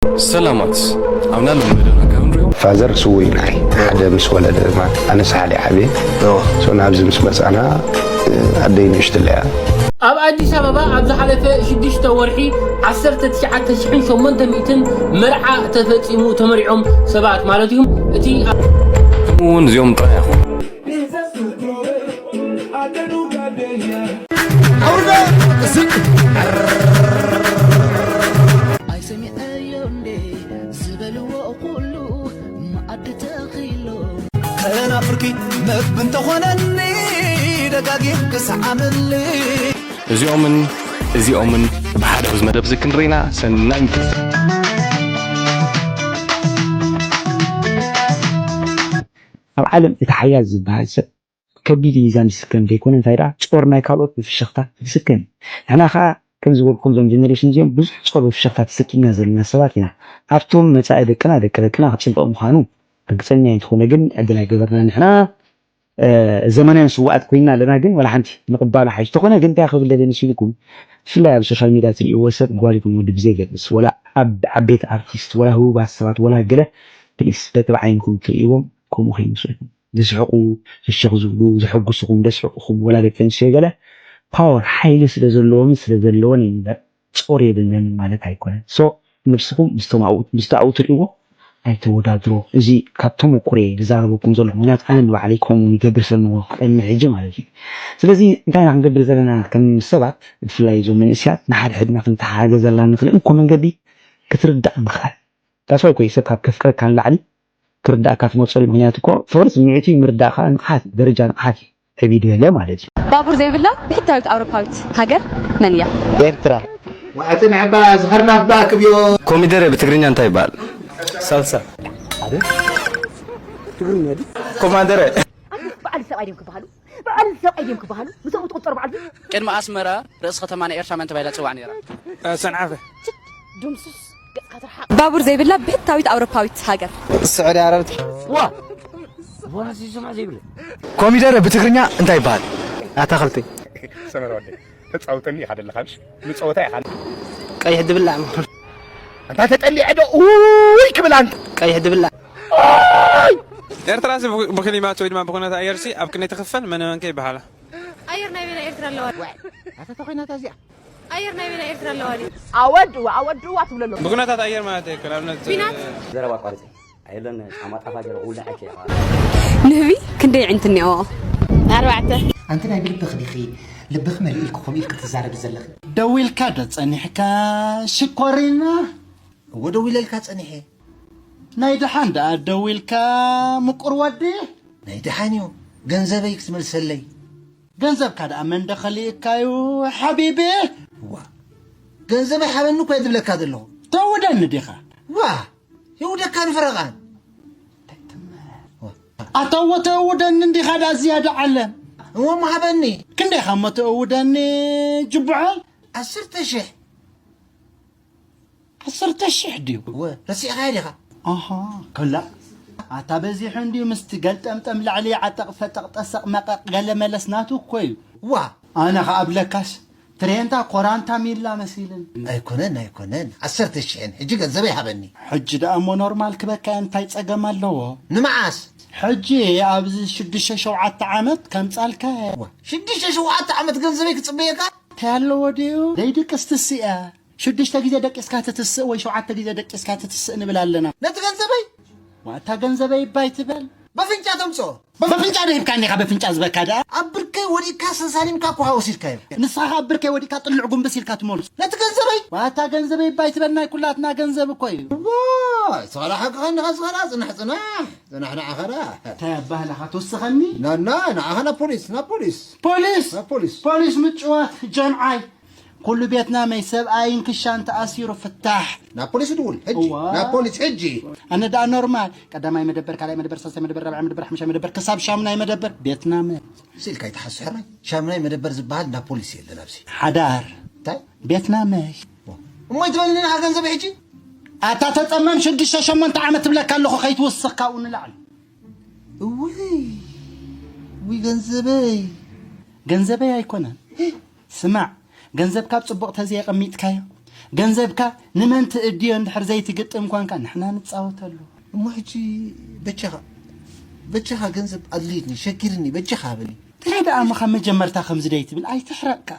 ሰላማት ኣብና ልመደና ካብ ንሪኦ። ፋዘር ስውይ ንዓይ ሓደ ምስ ወለደ ማለት ኣነ ሳሕል ዓብየ ናብዚ ምስ መፃና ኣደይ ንእሽትለያ። ኣብ ኣዲስ ኣበባ ኣብ ዝሓለፈ ሽዱሽተ ወርሒ ዓሰርተ ትሽዓተ ሽሕን ሸሞንተ ሚእትን መርዓ ተፈጺሙ ተመሪዖም ሰባት ማለት እዩ። እቲ እውን እዚኦም ጥራይ ኢኹም። ኣይሰሚዐዮ እንዴ ዝበልዎ ኩሉ መኣዲ ተኺሎ ተናፍርኪ መግቢ እንተኾነኒ ደጋጊም ክሰዓመኒ እዚኦምን እዚኦምን ብሓደ ኣብዚ መደብ እዚ ክንርኢና ሰናይ ምክት ኣብ ዓለም እቲ ሓያል ዝበሃል ሰብ ከቢድ ሚዛን ዝስከም ዘይኮነ እንታይ ደኣ ጾር ናይ ካልኦት ብፍሽኽታ ዝስከም እዩ። ንሕና ከኣ ከም ዝበልኩም እዞም ጀነሬሽን እዚኦም ብዙሕ ጾር ብፍሽኽታ ተሰኪምና ዘለና ሰባት ኢና። ኣብቶም መጻኢ ደቅና ደቂ ደቅና ክጽብቕ ምዃኑ ርግጸኛ ኣይንትኾነ ግን ዕድል ኣይገበርና ንሕና ዘመናውያን ስውኣት ኮይና ኣለና ግን ወላ ሓንቲ ምቕባሉ ሓይሽ ተኾነ ግን እንታይ ክብል ደለ ንስልኩም ብፍላይ ኣብ ሶሻል ሚድያ ትርእይዎ ሰብ ጓል ይኹን ወዲ ብዘይገድስ ወላ ኣብ ዓበይቲ ኣርቲስት ወላ ህቡባት ሰባት ወላ ገለ ፕሊስ በቲ ብዓይንኩም ትርእይዎም ከምኡ ከይመስለኩም ዝስሕቁ ፍሽኽ ዝብሉ ዘሐጉስኹም ዘስሕቁኹም ወላ ደቂ ኣንስትዮ ገለ ፓወር ሓይሊ ስለ ዘለዎምን ስለ ዘለወን እዩ እምበር ጾር የብለንን ማለት ኣይኮነን so ነብስኹም ምስቶም ኣብኡ ትርእይዎ ኣይተወዳድሮ እዚ ካብ ተመኩሮየ ዝዛረበኩም ዘለኹ ምክንያቱ ኣነ ንባዕለይ ከምኡ ይገብር ስለ ነበርኩ ቅድሚ ሕጂ ማለት እዩ ስለዚ እንታይ ኢና ክንገብር ዘለና ከም ሰባት ብፍላይ እዞም መንእስያት ንሓድሕድና ክንተሓጋገዘላ ንኽእል እንኮ መንገዲ ክትርዳእ ምኽኣል that's why እኮ እዩ ሰብ ካብ ከፍቅረካ ንላዕሊ ክርዳእካ ትመርጸሉ ምኽንያት እኮ ፍቕሪ ስምዒት እዩ ምርዳእ ከዓ ንቕሓት እዩ ደረጃ ንቕሓት እዩ ዕብይ ዝበለ ማለት እዩ። ባቡር ዘይብላ ብሕታዊት ኣውሮፓዊት ሃገር መን እያ? ኤርትራ። ዋዕጥን ዕባ ዝኸርናፍ ብኣክብዮ። ኮሚደረ ብትግርኛ እንታይ ይበሃል? ሳልሳ። ትግርኛ ድዩ? ኮማደረ። በዓል ሰብኣይ ድዮም ክበሃሉ በዓል ሰብኣይ ድዮም ክበሃሉ ምስኦም ትቁጠሩ በዓል ቅድሚ ኣስመራ ርእሲ ከተማ ናይ ኤርትራ መን ተባሂላ ትጽዋዕ ነይራ? ሰንዓፈ። ድምሱስ ገጽካ ትርሓቕ ባቡር ዘይብላ ብሕታዊት ኣውሮፓዊት ሃገር ስዑዲ ዓረብ። ዋ ዋላ ዝሰማዕ ዘይብለ። ኮሚደረ ብትግርኛ እንታይ ይበሃል? ኣታኽልቲ። ሰመረ ወደይ ተጻውተኒ ኢኻ ደለኻ ምሽ ንጸወታ ኢኻ ቀይሕ ድብላዕ። ኣንታ ተጠሊዐ ዶ ኡይ ክብል ኣንታ ቀይሕ ድብላዕ። ኤርትራ ሲ ብክሊማት ወይ ድማ ብኩነት ኣየር ሲ ኣብ ክንደይ ትኽፈል? መን መን ከ ይበሃላ? ኣየር ናይ በይና ኤርትራ ኣለዋ። ኣታ ተኾይናታ እዚኣ ኣየር ናይ በይና ኤርትራ ኣለዋ ድዩ? ኣወድዋ ኣወድዋ ትብለሎ ብኩነታት ኣየር ማለት እዩ። ንኣብነት ቢናት ዘረባ ኣቋርጺ። ኣየለን ጫማ ጣፋ ገይረ ክውልዐኪ ኢኻ። ንህቢ ክንደይ ዕንቲ እኒኦ? ኣርባዕተ ኣንቲ ናይ ብልብኺ ዲኺ ልብኺ መሊኡ ኢልኪ ከምኡ ኢልኪ ትዛረቢ ዘለኺ። ደዊልካ ዶ ጸኒሕካ ሽኮሪና? እወ ደዊለልካ ጸኒሐ። ናይ ደሓን ደኣ ደዊልካ ምቁር ወዲ? ናይ ደሓን እዩ ገንዘበይ ክትመልሰለይ። ገንዘብካ ደኣ መን ዶ ከሊእካዩ ሓቢቢ? እዋ ገንዘበይ ሓበኒ እኮ እየ ዝብለካ ዘለኹ። ተውደኒ ዲኻ? ዋ ይውደካ ንፍረቓን። ኣታ እወ ተእውደኒ እንዲኻ ደኣ ዝያዳ ዓለም። እሞ እሞ ሃበኒ። ክንደይ ኻሞ ተእውደኒ ጅቡዐ? ዓሰርተ ሽሕ። ዓሰርተ ሽሕ ድዩ? እወ ረሲዕኻዮ ዲኻ? ኣሃ ከላ ኣታ በዚሑ እንድዩ ምስቲ ገልጠምጠም ላዕሊ ዓጠቕ ፈጠቕ ጠሰቕ መቐቕ ገለ መለስ ናቱ እኮ እዩ። ዋ ኣነ ኸኣ ብለካስ ትሬንታ ኮራንታ ሚላ መሲልን። ኣይኮነን ኣይኮነን ዓሰርተ ሽሕን ሕጂ ገንዘበይ ሃበኒ። ሕጂ ደኣ እሞ ኖርማል ክበካ እንታይ ጸገም ኣለዎ? ንመዓስ? ሕጂ ኣብዚ ሽዱሽተ ሸውዓተ ዓመት ከምጻልካ እየ። ሽዱሽተ ሸውዓተ ዓመት ገንዘበይ ክጽበየካ? እንታይ ኣለዎ ድዩ? ዘይድቅስ ትስእ እያ። ሽዱሽተ ግዜ ደቂስካ ትትስእ ወይ ሸውዓተ ግዜ ደቂስካ ትትስእ ንብል ኣለና። ነቲ ገንዘበይ? ዋታ ገንዘበይ እባ ኣይትበል። በፍንጫ ተምጽኦ። በፍንጫ ዶ ሂብካኒ ኢኻ በፍንጫ ዝበልካ ደኣ? ኣብ ብርከይ ወዲቅካ ሰሳሊምካ እኮ ወሲድካዮ። ንስኻ ከኣ ኣብ ብርከይ ወዲቅካ ጥልዕ ጉንብስ ኢልካ ትመልሶ። ነቲ ገንዘበይ? ዋታ ገንዘበይ እባ ኣይትበል ናይ ኩላትና ገንዘብ እኮ እዩ። ዋይ፣ ስኻ ደኣ ሓቅኻ እንዲኻ ስኻ ደኣ ጽናሕ ጽናሕ። ጽናሕ ንዓኻ ደኣ። እንታይ ኣባህላኻ ትውስኸኒ? ናና ንዓኻ ናብ ፖሊስ ናብ ፖሊስ። ፖሊስ? ናብ ፖሊስ። ፖሊስ ምጭዋት ጀምዓይ። ኩሉ ቤትና መይ ሰብኣይን ክሻን ተኣሲሩ ፍታሕ። ናብ ፖሊስ ድውል ሕጂ እዋ። ናብ ፖሊስ ሕጂ። ኣነ ደኣ ኖርማል ቀዳማይ መደበር ካልኣይ መደበር ሳልሳይ መደበር ራብዓይ መደበር ሓሙሻይ መደበር ክሳብ ሻሙናይ መደበር ቤትና መ ሲልካ ይተሓስሕራይ ሻሙናይ መደበር ዝበሃል እንዳ ፖሊስ የለን ኣብዚ። ሓዳር እንታይ? ቤትና መ እሞ ይትበልኒ ኢኻ ገንዘብ ሕጂ? ኣታ ተጸመም ሽዱሽተ ሸሞንተ ዓመት ትብለካ ኣለኹ ከይትውስኽ ካብኡ ንላዕሊ። እውይ እውይ ገንዘበይ። ገንዘበይ ኣይኮነን። ስማዕ ገንዘብካ ኣብ ጽቡቕ ተዘየቐሚጥካዮ ገንዘብካ ንመን ትእድዮ እንድሕር ዘይትግጥም ኳንካ ንሕና ንጻወተሉ። እሞ ሕጂ በጃኻ በጃኻ ገንዘብ ኣድልይኒ ሸጊርኒ በጃኻ ሃበኒ። እንታይ ደኣ እሞ ካብ መጀመርታ ከምዚ ደይ ትብል ኣይትሕረቕካ።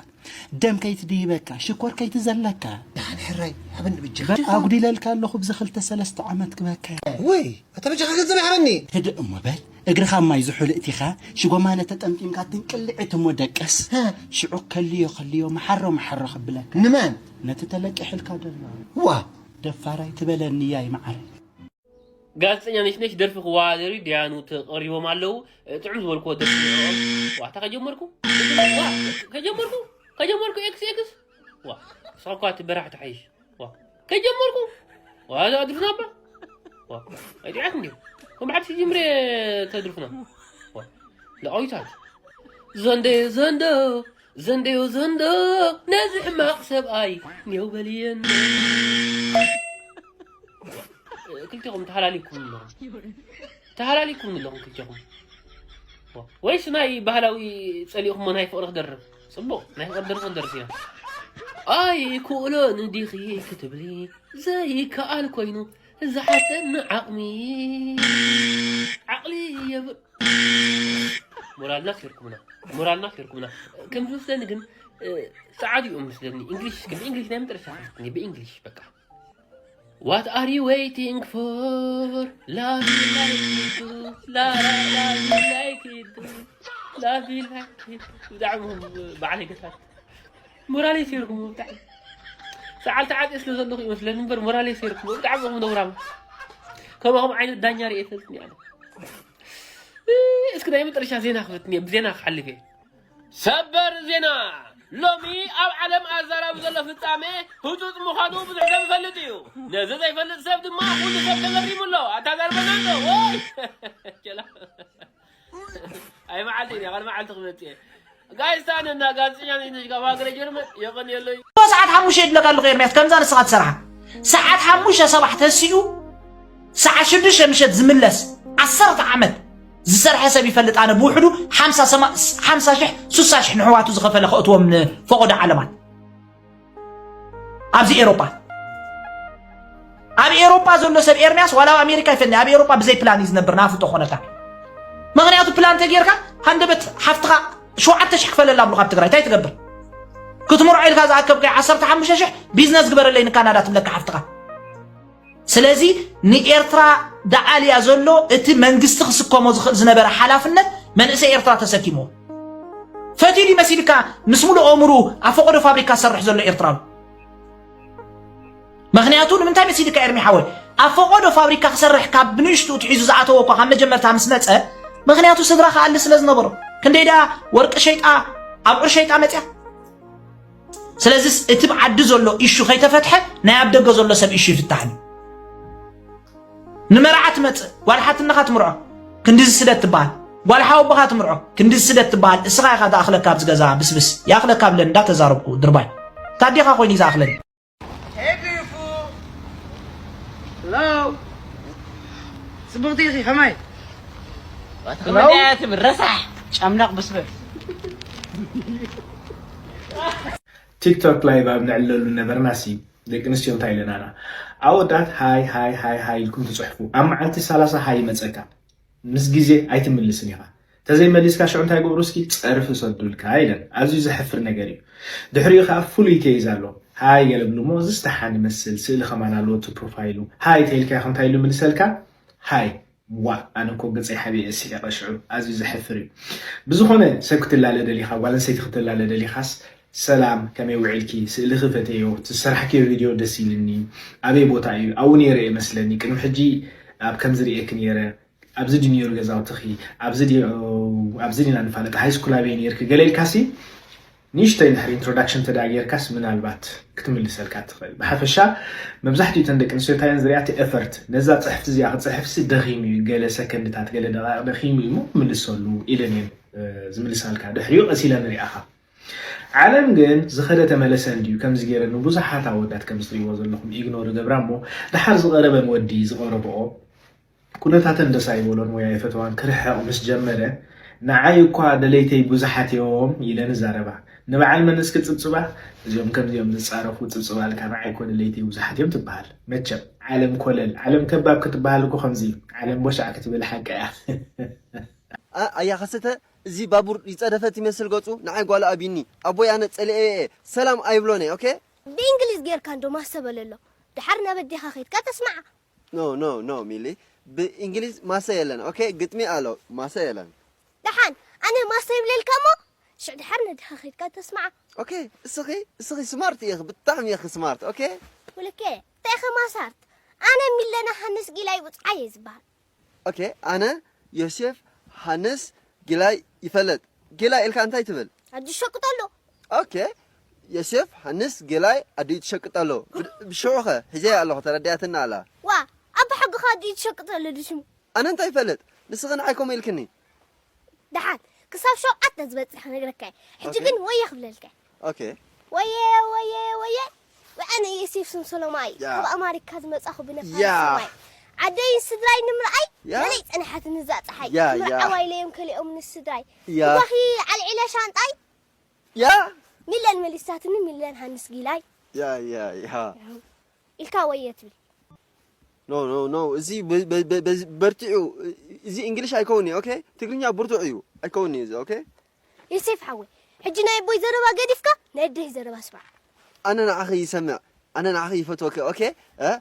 ደም ከይትድይበካ ሽኮር ከይትዘለካ። ደሓን ሕራይ ሃበኒ በጃኻ። ኣጉዲለልካ ኣለኹ ብዚ ክልተ ሰለስተ ዓመት ክበካ። ወይ ኣታ በጃኻ ገንዘብ ሃበኒ። ህድእ እሞ በል። እግርኻ ማይ ዝሑል እቲኻ ሽጎማነ ተጠምጢምካ ትንቅልዒ ትሞ ደቀስ። ሽዑ ከልዮ ከልዮ መሓሮ መሓሮ ክብለካ። ንመን? ነቲ ተለቂሕልካ ደሎ። ዋ! ደፋራይ ትበለኒ ያይ መዓረይ። ጋዜጠኛ ነሽነሽ ደርፊ ክወዳደሩ ደያኑ ተቐሪቦም ኣለዉ። ጥዑም ዝበልክዎ ደርፊ ንዕኦም። ዋ፣ እታ ከጀመርኩ? ዋ፣ ከጀመርኩ? ከጀመርኩ ኤክስ ኤክስ? ዋ፣ ንስኻ እኳ እቲ በራሕ ትሓይሽ። ዋ፣ ከጀመርኩ? ዋ፣ እዛ ኣድርፍና እባ? ዋ፣ ኣይጥዕያት እንዲዩ። ከም ብሓድሽ ጅምሬ ተድርፍና። ዋ፣ ለኣዊታት። ዘንደዮ ዘንዶ፣ ዘንደዮ ዘንዶ፣ ነዚ ሕማቕ ሰብኣይ ኔው በልየን። ክልቲኹም ተሃላሊኩም ኣለኹም። ተሃላሊኩም ኣለኹም ክልቲኹም። ወይስ ናይ ባህላዊ ጸሊእኹሞ ናይ ፍቕሪ ክደርፍ? ጽቡቕ፣ ናይ ፍቕሪ ደርፊ ክንደርፍ ኢና። ኣይክእሎን ዲኺ ክትብሊ ዘይከኣል ኮይኑ ዝሓተኒ ዓቕሚ። ዓቕሊ የብ-፣ ሞራልና ሴርኩምና፣ ሞራልና ሴርኩምና። ከም ዝመስለኒ ግን፣ እ፣ ጸዓዱ እዮም መስለኒ። እንግሊሽ፣ ግን ብእንግሊሽ ናይ መጨረሻ ክፍትኒ፣ ብእንግሊሽ በቃ። What are you waiting for? Love you like it do. La, la, love you like it do. Love you like it do. ብጣዕሚ ኢኹም በዓል ገታት። ሞራለይ ሰይርኩም ብጣዕሚ። ሰዓል ተዓጽየ ስለ ዘለኹ ይመስለኒ እምበር ሞራለይ ሰይርኩም። ብጣዕሚ ኢኹም ነውራም። ከማኹም ዓይነት ዳኛ ርእየ ፈልጥኒ ኣነ። እ፣ እስኪ ናይ መጨረሻ ዜና ክፈትኒ፣ ብዜና ክሓልፍ እየ። ሰበር ዜና! ሎሚ ኣብ ዓለም ኣዛራቢ ዘሎ ፍጻሜ ህጹጽ ምዃኑ ብዙሕ ሰብ ይፈልጥ እዩ። ነዚ ዘይፈልጥ ሰብ ድማ ኩሉ ሰብ ተገሪሙ ኣሎ። ኣታ ዘርበና ኣሎ። ወይ! ጀላ። ኣይ መዓልቲ እያ፣ ካልእ መዓልቲ ክመጽእ እየ። ጋይስ፣ ኣነ እና ጋዜጠኛ ነኝ፣ ነሽ ጋር ሀገረ ጀርመን፣ የቀን የለኝ። ሰዓት ሓሙሽተ ይድለካ ኣለኹ ኤርምያስ፣ ከምዛ ንስኻ ትሰርሓ። ሰዓት ሓሙሽተ ሰባሕ ተሲኡ ሰዓት ሽዱሽተ ምሸት ዝምለስ ዓሰርተ ዓመት ዝሰርሐ ሰብ ይፈልጥ። ኣነ ብውሕዱ ሓምሳ ሰማ-፣ ሓምሳ ሽሕ፣ ስሳ ሽሕ ንሕዋቱ ዝኸፈለ ከእትዎም ንፈቐዶ ዓለማት ኣብዚ ኤሮጳ። ኣብ ኤሮጳ ዘሎ ሰብ ኤርምያስ ዋላ ኣብ ኣሜሪካ ይፈኒ፣ ኣብ ኤሮጳ ብዘይ ፕላን እዩ ዝነብር። ናፍጦ ኮነካ። ምኽንያቱ ፕላን ተጌርካ ሃንደበት ሓፍትኻ ሸውዓተ ሽሕ ክፈለላ ኣብሉኻ ኣብ ትግራይ እንታይ ትገብር? ክትምርዖ ኢልካ ዝኣከብካዮ ዓሰርተ ሓሙሽተ ሽሕ ቢዝነስ ግበረለይ ንካናዳ ትብለካ ሓፍትኻ። ስለዚ ንኤርትራ ደኣልያ ዘሎ እቲ መንግስቲ ክስከሞ ዝኽእል ዝነበረ ሓላፍነት መንእሰይ ኤርትራ ተሰኪምዎ። ፈትዩ ድዩ መሲልካ ምስ ሙሉእ ኣእምርኡ ኣብ ፈቐዶ ፋብሪካ ዝሰርሕ ዘሎ ኤርትራዊ? ምኽንያቱ ንምንታይ መሲልካ ኤርሚ ሓወይ? ኣብ ፈቐዶ ፋብሪካ ክሰርሕ ካብ ብንእሽትኡ ትሒዙ ዝኣተወ እኳ ካብ መጀመርታ ምስ መጸ ምኽንያቱ ስድራ ክኣሊ ስለ ዝነበሮ። ክንደይ ደኣ ወርቂ ሸይጣ ኣብዑር ሸይጣ መጽያ። ስለዚስ እቲ ብዓዲ ዘሎ ኢሹ ከይተፈትሐ ናይ ኣብ ደገ ዘሎ ሰብ ኢሹ ይፍታሕን እዩ። ንመርዓ ትመጽእ ጓል ሓትነኻ ትምርዖ ክንድዚ ስደት ትበሃል። ጓል ሓወቦኻ ትምርዖ ክንድዚ ስደት ትበሃል። እስኻ ኢኻ ዝኣኽለካ ኣብዚ ገዛ ብስብስ ይኣኽለካ ብለን እንዳተዛረብኩ ድርባይ ታዴኻ ኮይኑ እዩ ዝኣኽለኒ። Hey beautiful. Hello. ጽብቕቲ ኢኺ ከማይ? ከመይ ትብል ረሳሕ ጨምላቕ ብስበ ቲክቶክ ላይቭ ኣብ ንዕለሉ ነበርና ሲ ደቂ ኣንስትዮ እንታይ ኢለናና ኣወዳት ሃይ ሃይ ሃይ ሃይ ኢልኩም ትፅሕፉ ኣብ መዓልቲ ሰላሳ ሃይ ይመፀካ ምስ ግዜ ኣይትምልስን ኢኻ ተዘይመሊስካ ሽዑ እንታይ ገብሩ እስኪ ፀርፊ ሰዱልካ ኢለን ኣዝዩ ዘሕፍር ነገር እዩ ድሕሪኡ ከዓ ፍሉይ ኬዝ ኣሎ ሃይ ገለ ብሉ እሞ ዝስተሓን ይመስል ስእሊ ከማን ኣለዎ እቲ ፕሮፋይሉ ሃይ ተይልካ ኢኻ እንታይ ኢሉ ይምልሰልካ ሃይ ዋእ ኣነ እኮ ገፀይ ሓቢኤ ስሒቐ ሽዑ ኣዝዩ ዘሕፍር እዩ ብዝኾነ ሰብ ክትላለ ደሊኻ ጓል ኣንስተይቲ ክትላለ ደሊኻስ ሰላም ከመይ ውዒልኪ ስእልኺ ፈትየዮ እቲ ዝሰራሕክዮ ቪድዮ ደስ ኢልኒ ኣበይ ቦታ እዩ ኣብኡ ነይረ እየ መስለኒ ቅድሚ ሕጂ ኣብ ከምዚ ርእየኪ ነይረ ኣብዚ ድዩ ነይሩ ገዛውትኺ ኣብዚ ድዩ ኣብዚ ዲና ንፋለጥ ሃይስኩል ኣበይ ነይርኪ ገለ ኢልካሲ ንእሽተይ እንድሕር ኢንትሮዳክሽን ተደኣ ጌርካስ ምናልባት ክትምልሰልካ ትኽእል። ብሓፈሻ መብዛሕትኡ እተን ደቂ ኣንስትዮ እንታይ እየን ዝሪኣ እቲ ኤፈርት ነዛ ፅሕፍቲ እዚኣ ክፅሕፍሲ ደኺሙ እዩ ገለ ሰከንድታት ገለ ደቓይቕ ደኺሙ እዩ እሞ ምልሰሉ ኢለን እየን ዝምልሳልካ። ድሕሪኡ ቀስ ኢለን ሪኣኻ። ዓለም ግን ዝኸደ ተመለሰ እንድዩ ከምዚ ገይረ ንብዙሓት ኣወዳት ከምዚ ትሪእዎ ዘለኹም ኢግኖር እገብራ እሞ ደሓር ዝቐረበን ወዲ ዝቐረብኦ ኩነታተን ደስ ኣይበሎን ወይ ኣይፈተዋን ክርሕቕ ምስ ጀመረ ንዓይ እኳ ደለይተይ ብዙሓት እዮም ኢለን እዛረባ ንበዓል መን እስኪ ጽብጽባ? እዚኦም ከምዚኦም ዝጻረፉ ጽብጽባ ኣልካ ንዓይ ኮለለይተይ ብዙሓት እዮም ትበሃል። መቸም ዓለም ኮለል ዓለም ከባብ ክትበሃል እኮ ከምዚ እዩ። ዓለም ቦሻዕ ክትብል ሓቂ እያ። ኣያ ከሰተ እዚ ባቡር ይጸደፈት ይመስል ገጹ ንዓይ ጓል ኣቢኒ ኣቦይ ኣነ ጸሊኤ እየ ሰላም ኣይብሎን እየ ኦኬ ብእንግሊዝ ጌርካ እንዶ ማሰ በለሎ ድሓር ናብ ኣዴኻ ኸይድካ ተስማዓ no no no ሚሊ ብእንግሊዝ ማሰ የለን ኦኬ ግጥሚ ኣሎ ማሰ የለን ደሓን ኣነ ማሰ ይብለልካ እሞ ሽዕ ድሓር ነድኻ ኸይድካ ተስማዓ ኦኬ እስኺ እስኺ ስማርት ኢኺ ብጣዕሚ ኢኺ ስማርት ኦኬ ውልኬ እንታይ ኸ ማሳርት ኣነ ሚለና ሃንስ ጊላይ ውፅዓየ ዝበሃል ኦኬ ኣነ ዮሴፍ ሃንስ ጊላይ ይፈለጥ ጊላይ ኢልካ እንታይ ትብል ኣዲ ሸቅጠሎ ኦኬ ዮሴፍ ሃንስ ጊላይ ኣዲ ትሸቅጠሎ ብሽዑኸ ሒዘያ ኣለኹ ተረዲኣትና ኣላ ዋ ኣባ ሕግኻ ኣዲ ትሸቅጠሎ ድሽሙ ኣነ እንታይ ይፈልጥ ንስኺ ንዓይ ከምኡ ኢልክኒ ደሓን ክሳብ ሸውዓተ ዝበፅሕ ክነግረካ እየ ሕጂ ግን ወየ ክብለልካ ኦኬ ወየ ወየ ወየ ወኣነ የሴፍ ስምሰሎማይ ያ። ካብ ኣማሪካ ዝመፃኹ ብነፋር ያ። ሰማይ ዓደይን ስድራይ ንምርኣይ ያ። መለይ ፀንሓትኒ እዛ ፀሓይ ያ፣ ያ። ምርዓዋይ ለዮም ከሊኦም ንስድራይ ያ። እባኺ ኣልዒለ ሻንጣይ ያ ሚለን መሊሳትኒ ሚለን ሃንስ ጊላይ ያ ያ ያ ኢልካ ወየ ትብል no no no እዚ በ- በ- በ- በዚ በርቲዑ እዚ እንግሊሽ ኣይከውን እዩ ኦኬ ትግርኛ ብርቱዕ እዩ ኣይከውን እዩ እዚ ኦኬ ዮሴፍ ሓወይ ሕጂ ናይ ኣቦይ ዘረባ ገዲፍካ ናይ ኣደይ ዘረባ ስማዕ ኣነ ንዓኺ ይሰምዕ ኣነ ንዓኺ ይፈትወኪ ኦኬ እ?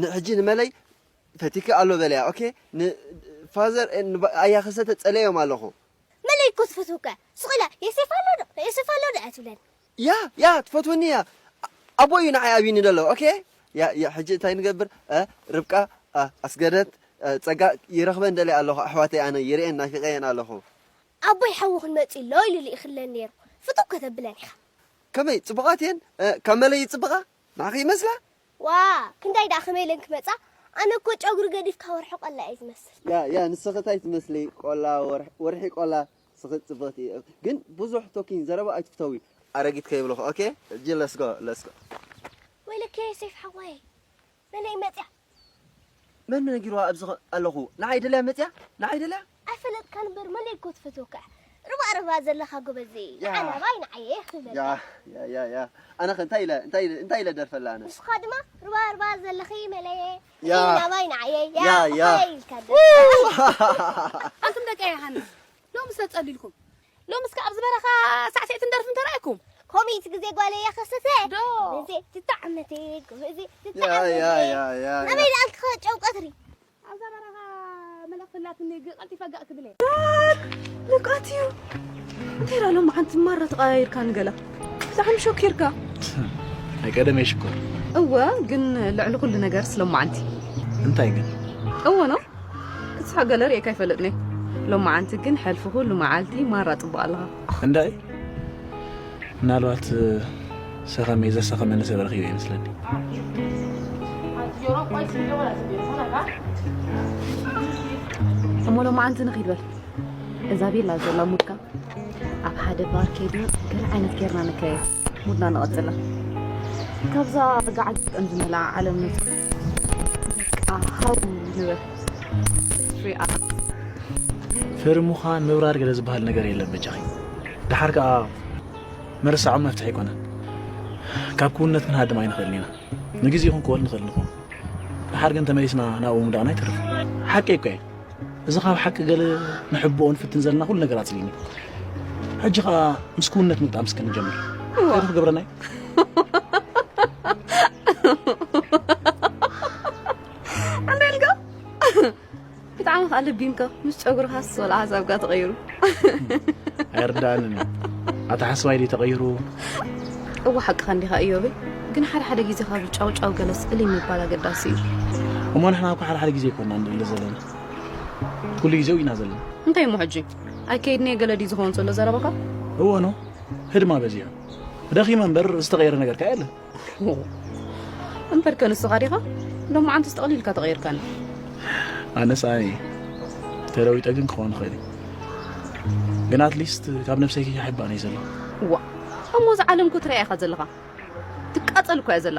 ን- ሕጂ ንመለይ ፈቲኪ ኣሎ በለያ ኦኬ ንፋዘር ኣያ ከሰተ ጸለዮም ኣለኹ መለይ እኮ ትፈትወካ ስቕ ኢላ ዮሴፍ ኣሎ ዶ ዮሴፍ ኣሎ ዶ እያ ትብለኒ ያ ያ ትፈትወኒ እያ ኣቦ እዩ ንዓይ ኣብዩኒ ዘሎ ኦኬ ያ ያ ሕጂ እንታይ ንገብር እ? ርብቃ እ፣ ኣስገደት እ፣ ጸጋ ይረኽበን ደልየ ኣለኹ ኣሕዋተይ ኣነ ይርእየን ናፊቐየን ኣለኹ ኣቦይ ሓዊ ክንመጽእ ኢሎ ኢሉ ልኢኽለን ነይሩ ፍትው ከተብለን ኢኻ ከመይ ጽቡቓት እየን እ፣ ካብ መለይ ይጽብቓ ንዓኺ ይመስላ ዋ ክንዳይ ደኣ ከመይ ኢለን ክመጻ ኣነ እኮ ጨጉሪ ገዲፍካ ወርሑ ቀላ እየ ዝመስል ያ ያ ንስኺ እንታይ ትመስሊ ቆላ ወርሒ- ወርሒ ቆላ ስኺ ጽብቕቲ ግን ብዙሕ ቶኪን ዘረባ ኣይትፍተዊ ኣረጊት ከይብልኹ ኦኬ ሕጂ ለስጎ ለስጎ ወይለከ ሴፍ ሓወይ መለይ መጽያ መን ነጊርዋ ኣብዚ ኸ- ኣለኹ ንዓይ ደልያ መጽያ ንዓይ ደልያ ኣይፈለጥካን እምበር መለይ እኮ ትፈትወካ ርባ ርባ ዘለኻ ጎበዝ ያ። ናባይ ንዓየ ክብለካ ያ ያ ያ ያ ኣነ ኸ እንታይ ኢለ እንታይ ኢለ- እንታይ ኢለ ደርፈላ ኣነ ንስኻ ድማ ርባ ርባ ዘለኺ መለየ ያ። ናባይ ንዓየ ያ፣ ያ። ኢልካ ኣንቱም ደቂ ዮሃንስ ሎምስ ተጸሊልኩም ሎምስ ከ ኣብዚ በረኻ ሳዕስዕትን ደርፍን ተራእኩም ኮሚት ግዜ ጓለያ ከሰተ ዶ ግዜ ትጣዕመቲ ግዜ ያ ትጣዕመቲ ያ ያ ያ ናበይ ደኣልክ ጨው ቀትሪ ኣብዛ በረኻ መልእኽቲ ላትኒ ግ- ቀልጢፈ ጋእ ክብል እየ ልቃት እዩ እንታይ ዳ ሎም ሓንቲ ማራ ተቃያይርካ ንገላ ብጣዕሚ ሸኪርካ ናይ ቀደመይ ሽኮር እወ ግን ልዕሊ ኩሉ ነገር ስለማዓንቲ እንታይ ግን እወ ነው ክትስሓ ገለ ርእየካ ኣይፈልጥኒ ሎማዓንቲ ግን ሕልፊ ኩሉ መዓልቲ ማራ ጽቡቅ ኣለኻ እንዳይ ምናልባት ሰኸመይ ዘሰኸመኒ ሰብ ረኺበ ይመስለኒ እሞ ሎማዓንቲ ንኺድ በል እዛ ቤላ ዘላ ሙድካ ኣብ ሓደ ባር ከይድና ገለ ዓይነት ጌርና ንከየ ሙድና ንቐጽላ ካብዛ ጋዓት ዝጠን ዝመልኣ ዓለም ነቲ በቃ ሃው ንበል ፍሪ ኣፕ ፍሪ ምዃን ምብራር ገለ ዝበሃል ነገር የለን በጃኺ ድሓር ከዓ ምርሳዖም መፍትሒ ኣይኮነን ካብ ክውንነት ክንሃድም ኣይንኽእልን ኢና ንግዜ ይኹን ክወል ንኽእል ንኾን ድሓር ግን ተመሊስና ናብኡ ምዳእና ኣይተርፍ ሓቂ እኮ እየ እዚ ካብ ሓቂ ገለ ንሕብኦ ንፍትን ዘለና ኩሉ ነገር ኣጽሊኒ ሕጂ ኸኣ ምስ ክውንነት ምግጣም እስከ ንጀምር እንታይ ክትገብረና እዩ እንታይ ኢልካ ብጣዕሚ ከዓ ለቢምካ ምስ ጨጉርካስ ወላ ሓሳብካ ተቐይሩ ኣይርዳእንን እዩ ኣተሓስባይ ድዩ ተቐይሩ እወ ሓቅኻ እንዲኻ እዮበይ ግን ሓደ ሓደ ግዜ ካብ ጫውጫው ገለ ስእሊ ምባል ኣገዳሲ እዩ እሞ ንሕና እኮ ሓደ ሓደ ግዜ ይኮና ንደሊ ዘለና ኩሉ ግዜ ኢና ዘለና እንታይ እሞ ሕጂ ኣይከይድኒ ገለ ድዩ ዝኸውን ዘሎ ዘረባካ እወ ነው ህድማ በዚሑ ደኺመ እምበር ዝተቐየረ ነገር ከ የለን እምበር ከንስኻ ዲኻ ሎማዓንትስ ጠቕሊልካ ተቐይርካኒ ኣነስ ኣነ ተለዊጠ ግን ክኸውን ይኽእል እዩ ግን ኣትሊስት ካብ ነብሰይ ከይሓባን እየ ዘለኹ ዋ እሞ እዚ ዓለም እኮ ትሪኣ ኢኻ ዘለኻ ትቃጸል እኮ እያ ዘላ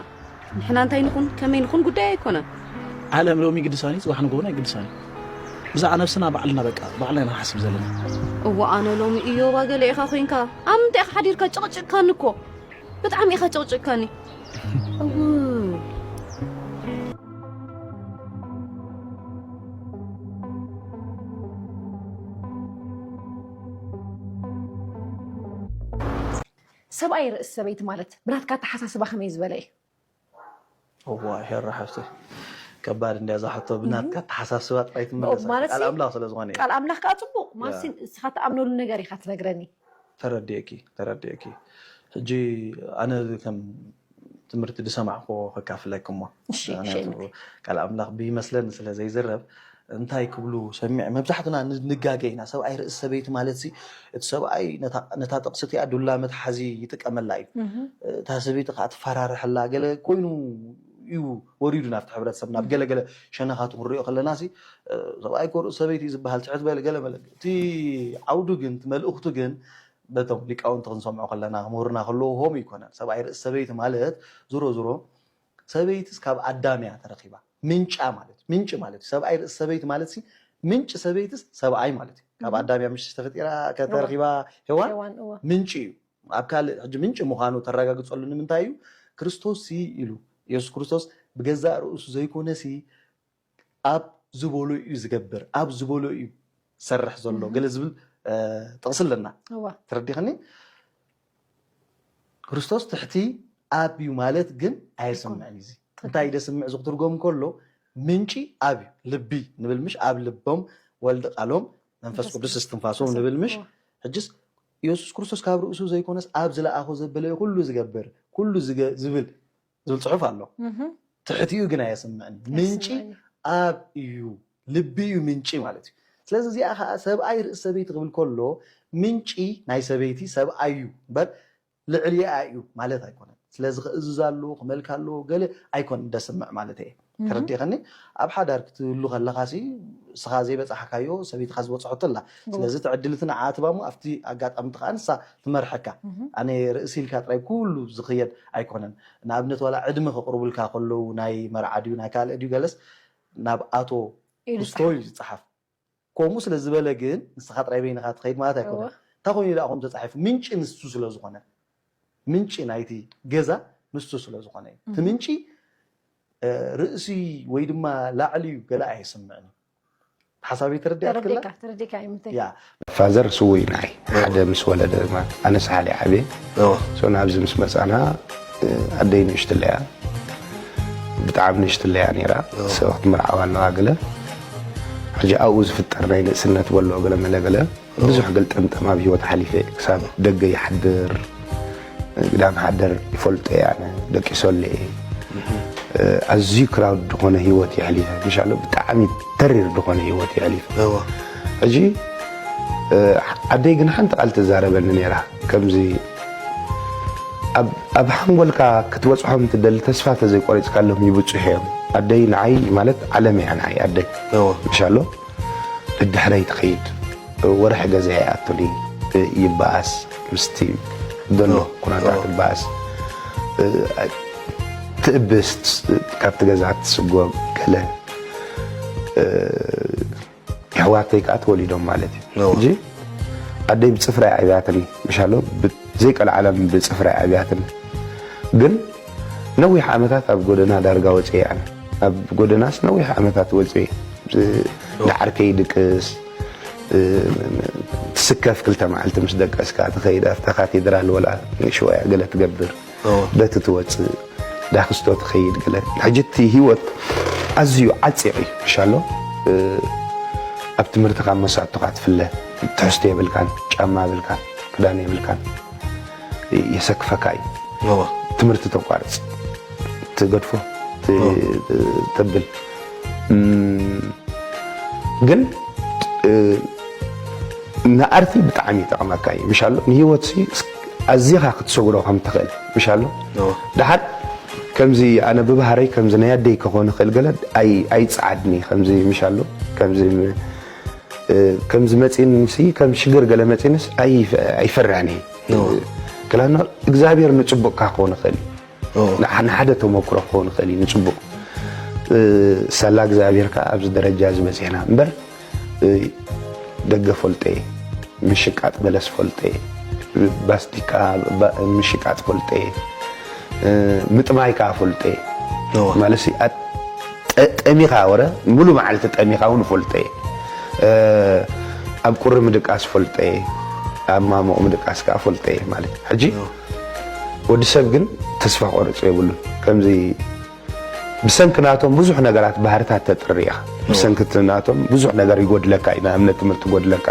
ንሕና እንታይ ንኹን ከመይ ንኹን ጉዳይ ኣይኮነን ዓለም ሎሚ ግድሳኒ ጽባሕ ንጎውን ኣይግድሳኒ ብዛዕባ ነብስና ባዕልና በቃ ባዕልና ኢና ንሓስብ ዘለና። እዋ ኣነ ሎሚ እዮባ ገለ ኢኻ ኮንካ ኣብ ምንታይ ኢኻ ሓዲርካ ጨቕጭቕካኒ እኮ ብጣዕሚ ኢኻ ጨቕጭቕካኒ። እው ሰብኣይ ርእሲ ሰበይቲ ማለት ብናትካ ኣተሓሳስባ ከመይ ዝበለ እዩ? እዋ ሄራ ሓፍተይ ከባድ እንድያ እዛ ሕቶ ብናትካ ኣተሓሳስባ ጥራይ ትምለስ ማለት ቃል ሲ- ኣምላኽ ስለ ዝኾነ እዩ። ቃል ኣምላኽ ከዓ ፅቡቅ ማለት ንስኻ ትኣምነሉ ነገር ኢኻ ትነግረኒ። ተረዲእኪ ተረዲእኪ ሕጂ ኣነ ከም ትምህርቲ ዝሰማዕኩዎ ከካፍለኪ እሞ እሺ፣ ምክንያቱ ሸይመት። ቃል ኣምላኽ ብይመስለኒ ስለ ዘይዝረብ እንታይ ክብሉ ሰሚዕ መብዛሕትና ንጋገ ኢና ሰብኣይ ርእሲ ሰበይቲ ማለት ሲ እቲ ሰብኣይ ነታ- ነታ ጥቕሲ እቲኣ ዱላ መትሓዚ ይጥቀመላ እዩ እታ ሰበይቲ ከዓ ትፈራርሐላ ገለ ኮይኑ እዩ ወሪዱ ናብቲ ሕብረተሰብ ናብ ገለገለ ሸነኻቱ ክንሪኦ ከለና ሲ ሰብኣይ ኮርኡ ሰበይቲ እዩ ዝበሃል ትሕት በለ ገለ መለ እቲ ዓውዱ ግን እቲ መልእኽቱ ግን በቶም ሊቃውንቲ ክንሰምዖ ከለና ምሁርና ከለዎ ሆም ይኮነን ሰብኣይ ርእሲ ሰበይቲ ማለት ዝሮ ዝሮ ሰበይትስ ካብ ኣዳም እያ ተረኪባ ምንጫ ማለት እዩ ምንጭ ማለት እዩ ሰብኣይ ርእሲ ሰበይቲ ማለት ሲ ምንጭ ሰበይትስ ሰብኣይ ማለት እዩ ካብ ኣዳም እያ ምሽ ተፈጢራ ከተረኪባ ሄዋን ሄዋን እዋ ምንጭ እዩ ኣብ ካልእ ሕጂ ምንጭ ምዃኑ ተረጋግፀሉ ንምንታይ እዩ ክርስቶስ ሲ ኢሉ የሱስ ክርስቶስ ብገዛእ ርእሱ ዘይኮነ ሲ ኣብ ዝበሎ እዩ ዝገብር ኣብ ዝበሎ እዩ ዝሰርሕ ዘሎ ገለ ዝብል እ፣ ጥቕሲ ኣለና እዋ ተረዲኸኒ ክርስቶስ ትሕቲ ኣብ እዩ ማለት ግን ኣየስምዕን እዩ እዚ እንታይ ደስምዕ እዚ ክትርጎም ከሎ ምንጪ ኣብ እዩ ልቢ ንብል ምሽ ኣብ ልቦም ወልድ ቃሎም መንፈስ ቅዱስ እስትንፋሶም ንብል ምሽ ሕጅስ ኢየሱስ ክርስቶስ ካብ ርእሱ ዘይኮነስ ኣብ ዝለኣኾ ዘበለ ኩሉ ዝገብር ኩሉ ዝገ- ዝብል ዝብል ፅሑፍ ኣሎ ትሕቲኡ ግን ኣየስምዕን ምንጪ ኣብ እዩ ልቢ እዩ ምንጪ ማለት እዩ ስለዚ እዚኣ ከዓ ሰብኣይ ርእሲ ሰበይቲ ክብል ከሎ ምንጪ ናይ ሰበይቲ ሰብኣይ እዩ እምበር ልዕሊኣ እዩ ማለት ኣይኮነን ስለዚ ክእዝዝ ኣለዎ ክመልክ ኣለዎ ገለ ኣይኮን ደስምዕ ማለት እየ ተረዲኸኒ ኣብ ሓዳር ክትህሉ ከለኻ ሲ ስኻ ዘይበፃሕካዮ ሰበይትኻ ዝበፅሖቶ ኣላ ስለዚ ትዕድልቲ ንዓ ትባሙ ኣብቲ ኣጋጣሚ ከዓ ንሳ ትመርሐካ ኣነ ርእሲ ኢልካ ጥራይ ኩሉ ዝኽየድ ኣይኮነን ንኣብነት ዋላ ዕድመ ከቕርቡልካ ከለዉ ናይ መርዓ ድዩ ናይ ካልእ ድዩ ገለስ ናብ ኣቶ ኢሉ ክስቶ እዩ ዝፀሓፍ ከምኡ ስለ ዝበለ ግን ንስኻ ጥራይ በይንኻ ትኸይድ ማለት ኣይኮነን እንታይ ኮይኑ ኢላ ከምኡ ተፃሒፉ ምንጪ ንሱ ስለ ዝኾነ ምንጪ ናይቲ ገዛ ንሱ ስለ ዝኾነ እዩ እቲ ምንጪ ርእሲ ወይ ድማ ላዕሊ እዩ ገለ ኣይስምዕን እዩ ሓሳበይ ተረዲኣትክላ ተረዲካ ተረዲካ ይምንታይ ያ ፋዘር ስውይ ንዓይ ሓደ ምስ ወለደ ድማ ኣነ ሳሓል ዓብየ እዎ ሶ ናብዚ ምስ መፃና ኣደይ ንእሽትለያ ብጣዕሚ ንእሽትለያ ነይራ ሰብ ክትምርዓዋ ኣለዋ ገለ ሕጂ ኣብኡ ዝፍጠር ናይ ንእስነት በሎ ገለ መለ ገለ ብዙሕ ገልጠምጠም ኣብ ሂወት ሓሊፈ ክሳብ ደገ ይሓድር ግዳም ሓደር ይፈልጦ እየ ኣነ ደቂሶለ እየ ኣዝዩ ክራውድ ዝኾነ ሂወት የሕሊፈ ምሻሎ ብጣዕሚ ተሪር ዝኾነ ሂወት የሕሊፈ እዎ ሕጂ ኣደይ ግን ሓንቲ ቃል ትዛረበኒ ነይራ ከምዚ ኣብ- ኣብ ሓንጎልካ ክትበፅሖም ትደሊ ተስፋ ተዘይቆሪፅካሎም ይብፅሑ እዮም ኣደይ ንዓይ ማለት ዓለም እያ ንዓይ ኣደይ እዎ ምሻሎ ድድሕረይ ትኸይድ ወርሒ ገዛ ይኣቱኒ ይበኣስ ምስቲ ዘሎ ኩነታት ትበኣስ ትእብስ ካብቲ ገዛ ትስጎም ገለ የሕዋተይ ከዓ ተወሊዶም ማለት እዩ ሕጂ ኣደይ ብፅፍራ ዓብያትኒ ምሻሎ ዘይቀልዓለም ብፅፍራ ዓብያትኒ ግን ነዊሕ ዓመታት ኣብ ጎደና ዳርጋ ወፅየ ኣነ ኣብ ጎደናስ ነዊሕ ዓመታት ወፅየ ዳዓርከይ ድቅስ ትስከፍ ክልተ መዓልቲ ምስ ደቀስካ ትኸይድ ኣብታ ካቴድራል ወላ ንሽወያ ገለ ትገብር በቲ ትወፅእ ዳክስቶ ትኸይድ ገለ ሕጂ እቲ ህይወት ኣዝዩ ዓፂቕ እዩ ምሻሎ ኣብ ትምህርትኻ መሳቶኻ ትፍለ ትሕዝቶ የብልካን ጫማ የብልካን ክዳን የብልካን የሰክፈካ እዩ ትምህርቲ ተቋርፅ ትገድፎ ተብል ግን ንኣርቲ ብጣዕሚ ይጠቕመካ እዩ ምሻሎ ንሂወት ኣዚኻ ክትሰጉሮ ከም ትኽእል ምሻሎ ድሓር ከምዚ ኣነ ብባህረይ ከምዚ ናይ ኣደይ ክኾን ይኽእል ገለ ኣይፀዓድኒ ከምዚ ምሻሎ ከምዚ ከምዚ መፂንሲ ከም ሽግር ገለ መፂንስ ኣይፈርዕን እዩ ክላኖ እግዚኣብሔር ንፅቡቅካ ክኾን ይኽእል እዩ ንሓደ ተመክሮ ክኸውን ይኽእል እዩ ንፅቡቅ ሳላ እግዚኣብሔር ከዓ ኣብዚ ደረጃ ዝበፅሕና እምበር ደገ ፈልጠ፣ ምሽቃጥ በለስ ፈልጠ፣ ባስቲካ ባ- ምሽቃጥ ፈልጠ፣ ምጥማይ ከዓ ፈልጠ። እወ። ማለት ሲ- ኣት- ጠ- ጠሚኻ ወረ ሙሉ መዓልቲ ጠሚኻ እውን ፈልጠ። ኣብ ቁሪ ምድቃስ ፈልጠ፣ ኣብ ማሞቕ ምድቃስ ከዓ ፈልጠ ማለት እዩ። ሕጂ እወ። ወዲ ሰብ ግን ተስፋ ቆርጽ የብሉን። ከምዚ ብሰንኪ ናቶም ብዙሕ ነገራት ባህርታት ተጥሪ ኢኻ። ብሰንኪ እቲ ናቶም ብዙሕ ነገር ይጎድለካ እዩ። ንኣብነት ትምህርቲ ይጎድለካ፣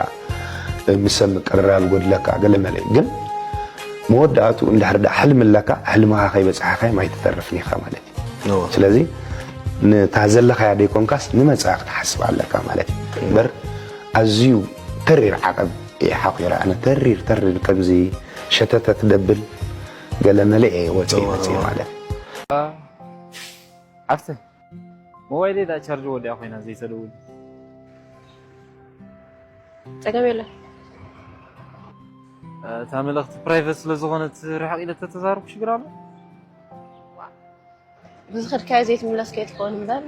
ምስ ሰብ ምቅርራብ ይጎድለካ፣ ገለ መለ እዩ። ግን መወዳእቱ እንድሕር ደኣ ሕልሚ ኣለካ፣ ሕልምኻ ከይበጻሕካዮም ኣይትተርፍን ኢኻ ማለት እዩ። እወ። ስለዚ ነታ ዘለኻያ ደይኮንካስ ንመጻኢ ክትሓስብ ኣለካ ማለት እዩ። እምበር ኣዝዩ ተሪር ዓቐብ እየ ሓኺረ ኣነ። ተሪር ተሪር ከምዚ ሸተተት ደብል ገለ መለ እየ ወፂ እወ፣ መፅእ እወ። ማለት እዩ። ሓፍተ ሞባይለይ ዳ ቻርጅ ወዲኣ ኮይና ዘይተደውል። ጸገም የለን። እታ መልእኽቲ ፕራይቨት ስለ ዝኾነት ርሕቕ ኢለ ተተዛረብኩ ሽግር ኣሎ? ብዝኸድካዮ ዘይትምለስ ከይትኸውን እምበር፣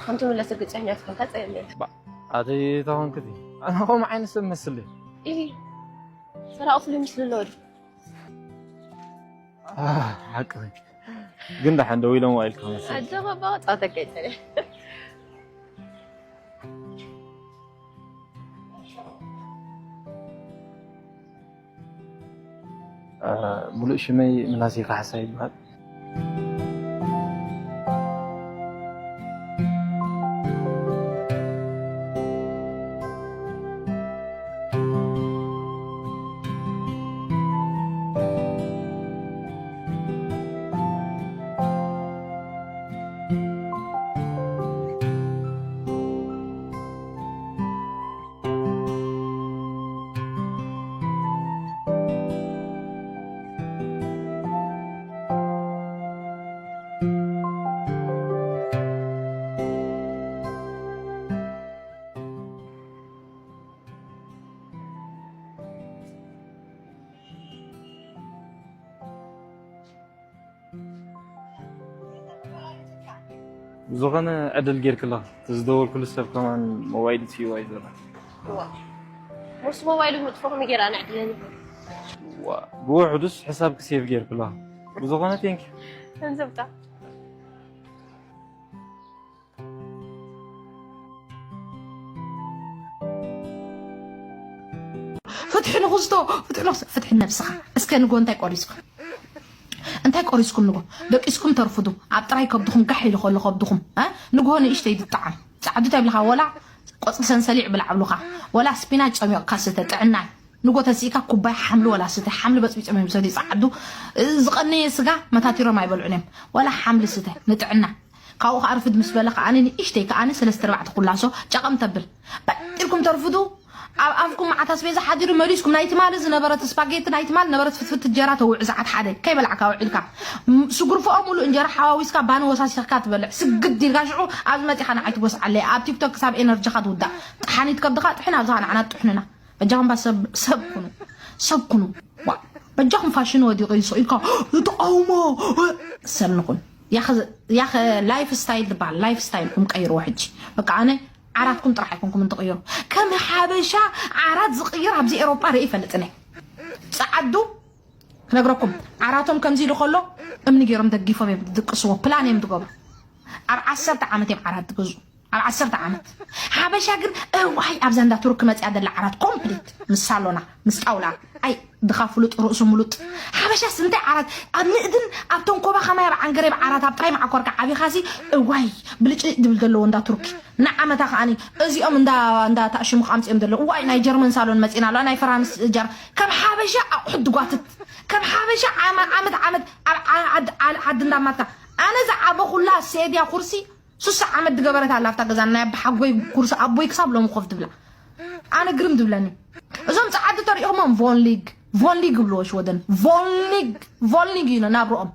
ከም ትምለስ ርግጸኛ ትኾንካ ጸገም የለን። ባ- ኣተይ ተኾንክቲ ኣነ ኸምኡ ዓይነት ሰብ መስል ድየ? ኢሂ፣ ሰራቒ ፍሉይ ምስሉ ኣለዎ ድዩ? ኣህ፣ ሓቂ ግን ደሓን ደው ኢሎም ዋኢልካ መስል። ኣጆኻ ባባ ጻተካ ይጸለ። ሙሉእ ሽመይ ምናሴ ካሕሳ ይበሃል። ብዝኾነ ዕድል ጌርክላ እቲ ዝደወልኩሉ ሰብ ከማን ሞባይል ትዩ ኣይዘራ ሞስ ሞባይሉ ምጥፎ ከመይ ጌራ ንዕድለኒ ብውሕዱስ ሕሳብ ክሴቭ ጌርክላ ብዝኾነ ቴንክ ገንዘብካ ፍትሒ ንኽስቶ ፍትሒ ንኽስቶ ፍትሒ ነብስኻ እስከ ንጎ እንታይ ቆሪስኩም እንታይ ቆሪስኩም ንጎ ደቂስኩም ተርፍዱ ኣብ ጥራይ ከብድኹም ጋሕ ኢሉ ከሎ ከብድኹም ንጎ ንእሽተይ ድጣዓም ፃዕዱ ተብልኻ ወላ ቆፅሊ ሰንሰሊዕ ብልዓብሉኻ ወላ ስፒናጅ ፀሚቕካ ስተ ጥዕናይ ንጎ ተሲእካ ኩባይ ሓምሊ ወላ ስተ ሓምሊ በፅቢፆም እዮም ዝሰትዩ ፃዓዱ ዝቐነየ ስጋ መታቲሮም ኣይበልዑን እዮም ወላ ሓምሊ ስተ ንጥዕና ካብኡ ከኣ ርፍድ ምስ በለ ከኣ ንእሽተይ ከኣ ሰለስተ ኣርባዕተ ኩላሶ ጨቐም ተብል በጢርኩም ተርፍዱ ኣብ ኣፍኩም መዓት ኣስቤዛ ሓዲሩ መሊስኩም ናይ ትማሊ ዝነበረት ስፓጌቲ ናይ ትማሊ ነበረት ፍትፍት እንጀራ ተውዕ ሰዓት ሓደ ከይበላዕካ ውዒልካ ስጉርፎኦ ሙሉእ እንጀራ ሓዋዊስካ ባኒ ወሳሲኽካ ትበልዕ ስግድ ኢልካ ሽዑ ኣብዚ መጺኻ ንዓይ ትጎስዓለይ ኣብ ቲክቶክ ክሳብ ኤነርጂኻ ትውዳእ ጠሓኒት ከብድኻ ጥሕን ኣብዝኻ ንዓና ጥሕንና በጃኹም ባ ሰብ ሰብ ኩኑ ሰብ ኩኑ ዋ በጃኹም ፋሽን ወዲቑ እዩ ኢልካ ተቃውሞ ሰብ ንኹን ያኸ ላይፍ ስታይል ዝበሃል ላይፍ ስታይልኩም ቀይርዎ ሕጂ በቃ ኣነ ዓራትኩም ጥራሕ ኣይኮንኩም እንትቕይሩ ከም ሓበሻ ዓራት ዝቕይር ኣብዚ ኤሮጳ ርኢ ይፈልጥን እየ ጸዓዱ ክነግረኩም ዓራቶም ከምዚ ኢሉ ከሎ እምኒ ገይሮም ደጊፎም እዮም ዝድቅስዎ ፕላን እዮም ዝገብሩ ኣብ ዓሰርተ ዓመት እዮም ዓራት ዝገዝኡ ኣብ ዓሰርተ ዓመት ሓበሻ ግን እዋይ ኣብዛ እንዳ ቱርክ መፅያ ዘላ ዓራት ኮምፕሊት ምስ ሳሎና ምስ ጣውላ ኣይ ድኻ ፍሉጥ ርእሱ ሙሉጥ ሓበሻስ እንታይ ዓራት ኣብ ንእድን ኣብ ተንኮባ ከማይ ኣብ ዓንገሬብ ዓራት ኣብ ጥራይ መዓኮርካ ዓቢኻሲ እዋይ ብልጭልጭ ድብል ዘለዎ እንዳ ቱርኪ ንዓመታ ከዓኒ እዚኦም እንዳ እንዳ ታሽሙ ኣምፅኦም ዘለዉ እዋይ ናይ ጀርመን ሳሎን መፂና ኣለዋ ናይ ፈራንስ ጀር ከም ሓበሻ ኣቑሑት ድጓትት ከም ሓበሻ ዓመት ዓመት ዓዲ እንዳማትካ ኣነ ዝዓበኹላ ሴድያ ኩርሲ ሱሳ ዓመት ዝገበረት ኣላ ኣብታ ገዛ ናይ ኣቦሓጎይ ኩርሲ ኣቦይ ክሳብ ሎሚ ኮፍ ትብላ ኣነ ግርም ትብለኒ እዞም ጸዓዱ ተሪኢኹሞም ቮንሊግ ቮንሊግ ይብልዎ ሽወደን ቮንሊግ ቮንሊግ እዩ ናብርኦም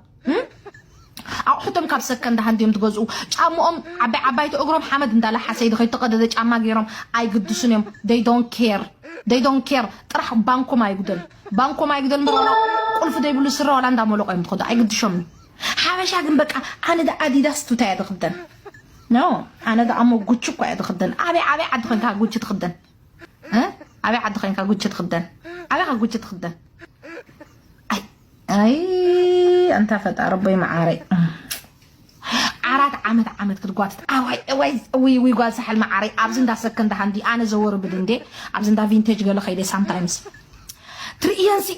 ኣቑሑቶም ካብ ሰከንድ ሃንድ እዮም ዝገዝኡ ጫምኦም ዓባይ ዓባይቲ እግሮም ሓመድ እንዳላሓሰ ይድኸ ዝተቐደደ ጫማ ገይሮም ኣይግድሱን እዮም they don't care they don't care ጥራሕ ባንኮም ኣይጉደል ባንኮም ኣይጉደል ምሮና ቁልፊ ዘይብሉ ስረ ዋላ እንዳመለቆ እዮም ዝኸዱ ኣይግድሾምን ሓበሻ ግን በቃ ኣነ ደ ኣዲዳስ ቱታ እያ ዝኽደን ኖ፣ ኣነ ደኣ እሞ ጉቺ እኳ እየ ዝኽደን። ኣበይ ኣበይ ዓዲ ኾንካ ጉቺ ትኽደን? እ? ኣበይ ዓዲ ኾንካ ጉቺ ትኽደን? ኣበይ ኻ ጉቺ ትኽደን? ኣይ ኣይ ኣንታ ፈጣሪ ኣቦይ መዓረይ። ዓራት ዓመት ዓመት ክትጓትት ኣዋይ እዋይ ውይ ውይ ጓል ሳሕል መዓረይ ኣብዚ እንዳ ሰከንዳ ሃንዲ ኣነ ዘወርብድ እንዴ ኣብዚ እንዳ ቪንቴጅ ገለ ኸይደ ሳምታይምስ ትርእየንሲ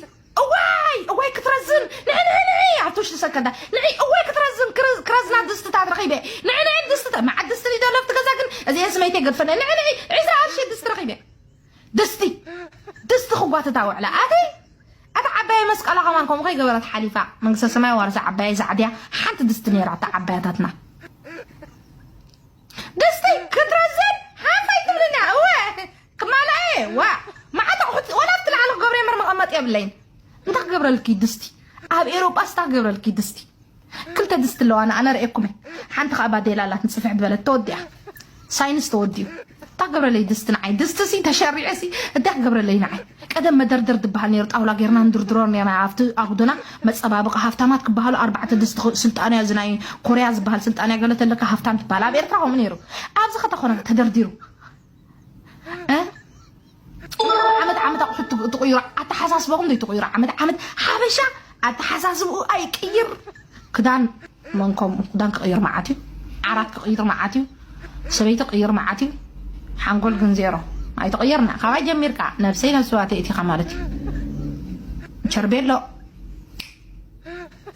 እዋይ እዋይ ክትረዝን ንዒ ንዒ ንዒ ኣብቲ ውሽጢ ሰከንዳ ንዒ እዋይ ክትረዝን ክረ- ክረዝና ድስትታት ረኺበ ንዒ ንዒ ድስትታት መዓት ድስቲ ደለፍቲ ገዛ ግን እዚአን ስመይተይ ገድፈነ ንዒ ንዒ ዒስራ ቅርሺ ድስቲ ረኺበ ድስቲ ድስቲ ክጓትታ ውዕላ ኣተይ እታ ዓባየ መስቀላ ከማን ከምኡ ከይገበረት ሓሊፋ መንግስተ ሰማይ ዋርሳ ዓባየ ዛዕድያ ሓንቲ ድስቲ ነይራ እታ ዓባያታትና ድስቲ ክትረዝን ሓንፈይ ትብልና እወ ክማላ እየ ዋ መዓት ኣቑሑት ወላ ኣብቲ ላዕሊ ክገብረ የምር መቐመጥ የብለይን እንታይ ክገብረልኪ ድስቲ ኣብ ኤሮጳ ስታ ክገብረልኪ ድስቲ ክልተ ድስቲ ኣለዋ ንኣነ ርእየኩም ሓንቲ ከዓ ባዴላ ኣላት ንፅፍሕ ዝበለት ተወዲኣ ሳይንስ ተወዲኡ እታ ክገብረለይ ድስቲ ንዓይ ድስቲ ሲ ተሸሪዐ ሲ እታ ክገብረለይ ንዓይ ቀደም መደርደር ዝበሃል ነይሩ ጣውላ ጌርና ንድርድሮ ነርና ኣብቲ ኣጉዶና መፀባበቂ ሃፍታማት ክበሃሉ ኣርባዕተ ድስቲ ስልጣንያ እዚ ናይ ኮርያ ዝበሃል ስልጣንያ ገለ ተለካ ሃፍታም ትበሃል ኣብ ኤርትራ ከምኡ ነይሩ ኣብዚ ከተኾነ ተደርዲሩ ዓመት ዓመት ኣቑሑት ትቕይሩ ኣተሓሳስበኹም ዘይትቕይሩ ዓመት ዓመት ሓበሻ ኣተሓሳስብኡ ኣይቅይር ክዳን መንኮም ክዳን ክቕይር መዓት እዩ ዓራት ክቕይር መዓት እዩ ሰበይቲ ቅይር መዓት እዩ ሓንጎል ግን ዜሮ ኣይትቕየርና ካባይ ጀሚርካ ነብሰይ ነብስዋ ተእቲኻ ማለት እዩ ቸርቤሎ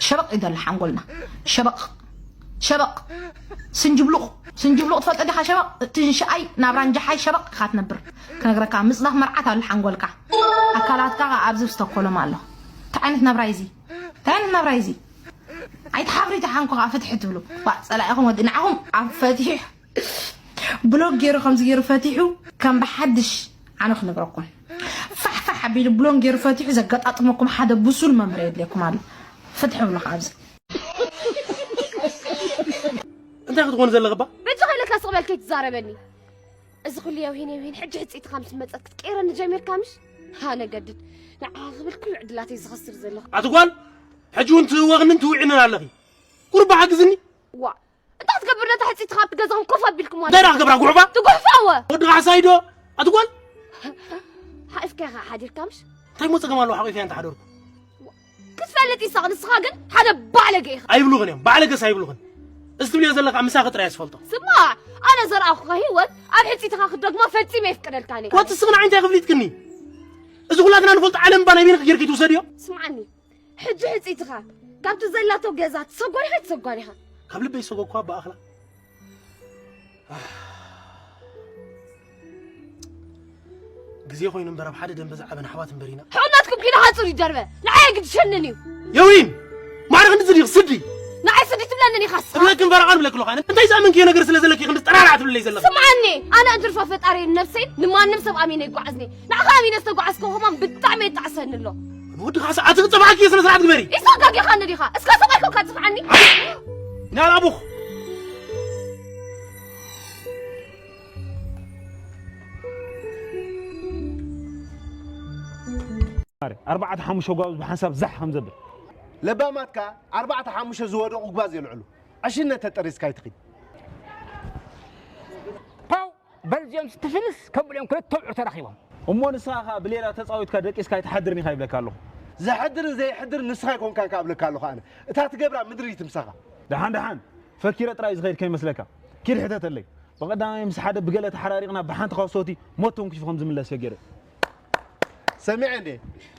ሸበቕ ይደሊ ሓንጎልና ሸበቕ ሸበቕ ስንጅብሉቕ ስንጅብሉቕ ትፈልጦ ዲኻ ሸበቕ ትንሽኣይ ናብ ራንጃሓይ ሸበቕ ኢኻ ትነብር ክነግረካ ምፅዳፍ መርዓት ኣሎ ሓንጎልካ ኣካላትካ ኣብዚ ብስተኮሎም ኣሎ እንታይ ዓይነት ናብራ እዚ እንታይ ዓይነት ናብራ እዚ ኣይትሓፍሪ ተሓንኮ ከዓ ፍትሒ ትብሉ ዋ ፀላኢኹም ወዲ ንዓኹም ኣብ ፈቲሑ ብሎክ ገይሩ ከምዚ ገይሩ ፈቲሑ ከም ብሓድሽ ኣነ ክነግረኩም ፋሕፋሕ ኣቢሉ ብሎን ገይሩ ፈቲሑ ዘገጣጥመኩም ሓደ ብሱል መምህር የድልየኩም ኣሎ ፍትሒ ብሎ ኣብዚ እንታይ ክትኾን ዘለኽባ? በጃ ከይለካ ስቕ በል ከይትዛረበኒ። እዚ ኩሉ የውሂን የውሂን ሕጂ ሕፅይትኻ ምስ መፀት ክትቀይረኒ ጀሚርካ ምሽ? ኣነ ገድድ ንዓኻ ክብል ኩሉ ዕድላተይ ዝኸስር ዘለኹ። ኣቲ ጓል ሕጂ እውን ትእወኽንን ትውዒንን ኣለኺ። ቁሩብ ሓግዝኒ። ዋእ እንታይ ክትገብር ነታ ሕፅይትኻ ኣብቲ ገዛኹም ኮፍ ኣቢልኩማ እንታይ ደኣ ክገብራ ጉሕፋ? ትጉሕፋ እወ። ወዲ ካሕሳይ ዶ? ኣቲ ጓል ሓቂፍካ ኢኻ ሓዲርካ ምሽ? እንታይ እሞ ፀገም ኣለዎ ሓቒፈያ እንተሓደርኩ? ክትፈልጥ ይስቕ ንስኻ ግን ሓደ ባዕለገ ኢኻ። ኣይብሉኽን እዮም ባዕለገስ ኣይብሉኽን። እዚ ትብልዮ ዘለኻ ምሳኺ ጥራይ እየ ዝፈልጦ። ስማዕ ኣነ ዘርኣኹኻ ህይወት ኣብ ሕፅይትኻ ክትደግማ ፈፂመ የፍቅደልካን እየ። ዋት እስኺ ንዓይ እንታይ ክፍሊትክኒ? እዚ ኩላትና ንፈልጦ ዓለም እባ ናይ በይንኺ ጌርኪ ትውሰድዮ? ስምዓኒ ሕጂ ሕፅይትኻ ካብቲ ዘላቶ ገዛ ትሰጓን ኢኻ ኣይትሰጓን ኢኻ? ካብ ልበይ ዝሰጎግኳ ብኣኽላ ግዜ ኮይኑ እምበር ኣብ ሓደ ደንበ ዝዓበና ኣሕዋት እምበር ኢና። ሕቑናትኩም ኪዳ ሓፁር እዩ ደርበ ንዓይ ግድሸንን እዩ። የዊን ማዕረ ክንድዚ ዲኺ ስዲ ንዓይ ስዲ ትብለንን ኢኻስ። እብለክን ፈረቓ ንብለኪ ኣለኹ ኣነ። እንታይ ዝኣመንክዮ ነገር ስለ ዘለኪ ክንድዚ ጠራርዓ ትብለለይ ዘለኺ? ስምዓኒ ኣነ እድርፋ ፈጣሪ ነብሰይን ንማንም ሰብ ኣሚነ ኣይጓዓዝኒ። ንዓኻ ኣሚነ ዝተጓዓዝኩ ከማን ብጣዕሚ የጣዕሰኒ ኣሎ። ንወዲ ካሕሳ ኣቲ ክፀብዓኪ እየ ስነ ስርዓት ግበሪ። ኢሳቅ ጋጊኻኒ ዲኻ? እስከ ሰብኣይኮ ካፅፍዓኒ። ናላቡኽ ኣርባዕተ ሓሙሽተ ጓብዝ ብሓንሳብ ዛሕ ከም ዘብል ለባማት ከኣ ኣርባዕተ ሓሙሽተ ዝወደቑ ጓዝ የልዕሉ። ዕሽነት ተጠሪዝካ ኣይትኺድ። ፓው በልጅየም ስትፍንስ ከብልዮም ክልተ ብዑር ተራኺቦም። እሞ ንስኻ ኸኣ ብሌላ ተጻዊትካ ደቂስካ ኣይትሓድርን ኢኻ ይብለካ ኣለኹ። ዘሕድርን ዘየሕድርን ንስኻ ኣይኮንካን ከኣ እብለካ ኣለኹ ኣነ። እታ ትገብራ ምድሪ ትምሳኻ። ደሓን ደሓን ፈኪረ ጥራይ ዝኸይድ ከይመስለካ። ኪድ ሕተተለይ። ብቐዳማይ ምስ ሓደ ብገለ ተሓራሪቕና ብሓንቲ ካሶቲ ሞት ተንኪፉ ከም ዝምለስ እየ ገይረ። ሰሚዐ እንዴ?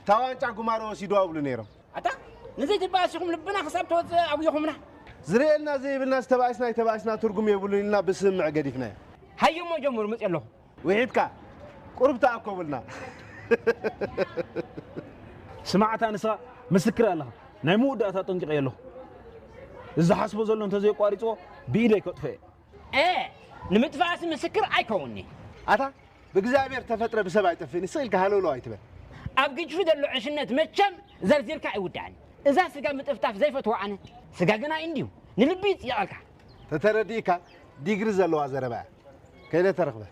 እታ ዋንጫ ጉማረ ወሲድዋ ይብሉ ነይሮም። ኣታ ንዘይትበኣስ ኢኹም ልብና ክሳብ ተወፅእ ኣጉይኹምና። ዝርእየልና ዘይብልናስ ተባኢስና ኣይተባኢስና ትርጉም የብሉን ኢልና ብስምምዕ ገዲፍናዮ። ሃየሞ ጀምሩ መፅእ ኣለኹ። ውሒድካ ቁሩብ ተኣከቡልና። ስማዕ ኣታ ንስኻ ምስክር ኣለኻ። ናይ መወዳእታ ኣጠንቂቐዮ ኣለኹ። እዚ ዝሓስቦ ዘሎ እንተዘየቋሪፅዎ ብኢደይ ከጥፍኦ እየ። እ ንምጥፋእሲ ምስክር ኣይከውንኒ። ኣታ ብእግዚኣብሔር ተፈጥረ ብሰብ ኣይጠፍእን እዩ ስቕ ኢልካ ሃለውለው ኣይትበል። ኣብ ግጭፊ ዘሎ ዕሽነት መቸም ዘርዚርካ ኣይውዳእን። እዛ ስጋ ምጥፍጣፍ ዘይፈትዋ ኣነ። ስጋ ግና እንድዩ ንልቢ ይፅይቐልካ። ተተረዲእካ ዲግሪ ዘለዋ ዘረባ እያ። ከይደ ተረኽበ።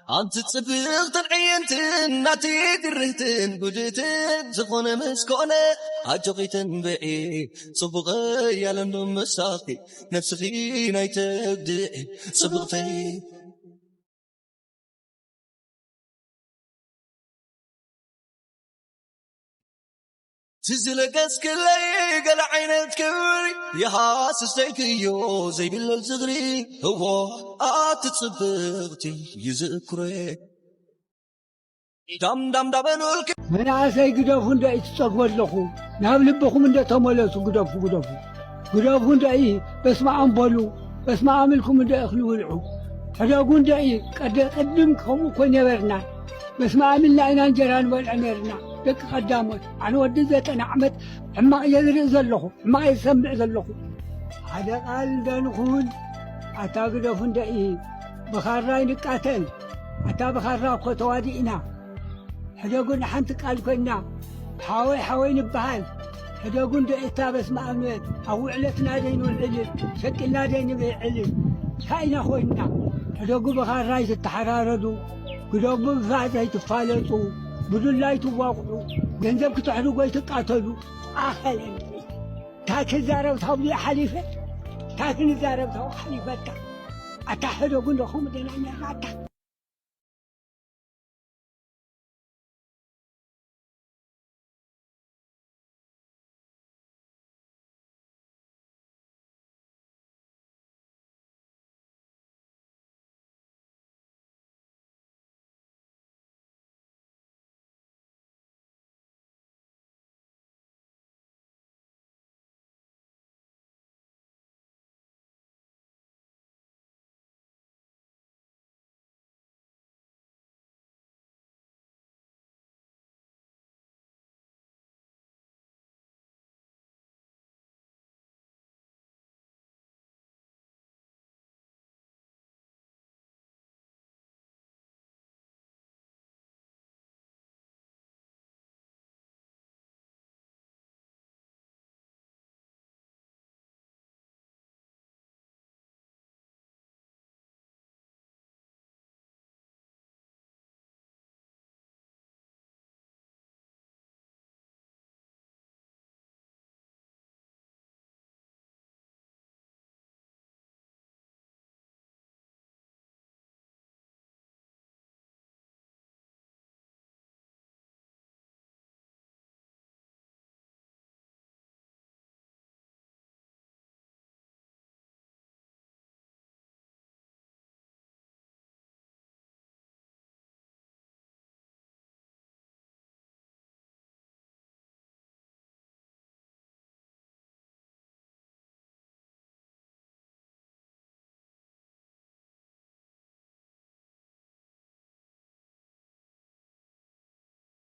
ኣንቲ ጽብቕትን ዕይንትን ናተይ ግርህትን ጉድእትን ዝኾነ ምስ ኮነ ኣጆኺ ተንብዒ ጽቡቕ እያለኑ ምሳኺ ነብስኺ ናይ ተግድዒ ጽብቕተይ ትዝለገስክለይ ገለ ዓይነት ክብሪ ይሃስስተይክዮ ዘይብለል ዝኽሪ እዎ ኣቲ ጽብቕቲ ይዝክሬ ዳም ዳም ዳበሉልክ መናእሰይ ግደፉ እንዶ እዩ ትጸግቡ ኣለኹ። ናብ ልብኹም እንዶ ተመለሱ። ግደፉ፣ ግደፉ። ግደፉ እንዶ እዩ በስመ ኣም በሉ። በስመ ኣም ኢልኩም እንዶ እኽሊ ብልዑ። ሕደጉ እንዶ እዩ ቀደ-፣ ቅድም ከምኡ እኮ ነበርና። በስመ ኣም ኢልና ኢና እንጀራ ንበልዕ ነርና። ደቂ ቀዳሞት፣ ኣነ ወዲ ዘጠና ዓመት ሕማቕ እየ ዝርኢ ዘለኹ፣ ሕማቕ እየ ዝሰምዕ ዘለኹ። ሓደ ቃል እንዶ ንኹን፣ ኣታ ግደፉ እንዶ እዩ። ብኻራ ይንቃተል። ኣታ ብኻራ እኮ ተዋዲእና። ሕደጉ ንሓንቲ ቃል ኮይና፣ ሓወይ ሓወይ ንበሃል። ሕደጉ እንዶ እታ በስመ ኣብ ንበል። ኣብ ውዕለትና ደይ ንውዕልን፣ ሸቂልና ደይ ንብዕልን። እንታይ ኢና ኮይንና? ሕደጉ ብኻራ ኣይትተሓራረዱ፣ ግደጉ ብፋእ ዘይትፋለጡ፣ ብዱላ ኣይትዋቕዑ፣ ገንዘብ ክትሕድጉ ኣይትቃተሉ። ኣኸለ እንታይ ክዛረብ ታብኡ ሓሊፈ፣ እንታይ ክንዛረብ ታብኡ ሓሊፈካ። ኣታ ሕደጉ እንዶ ከምኡ ደና ነርና ኣታ።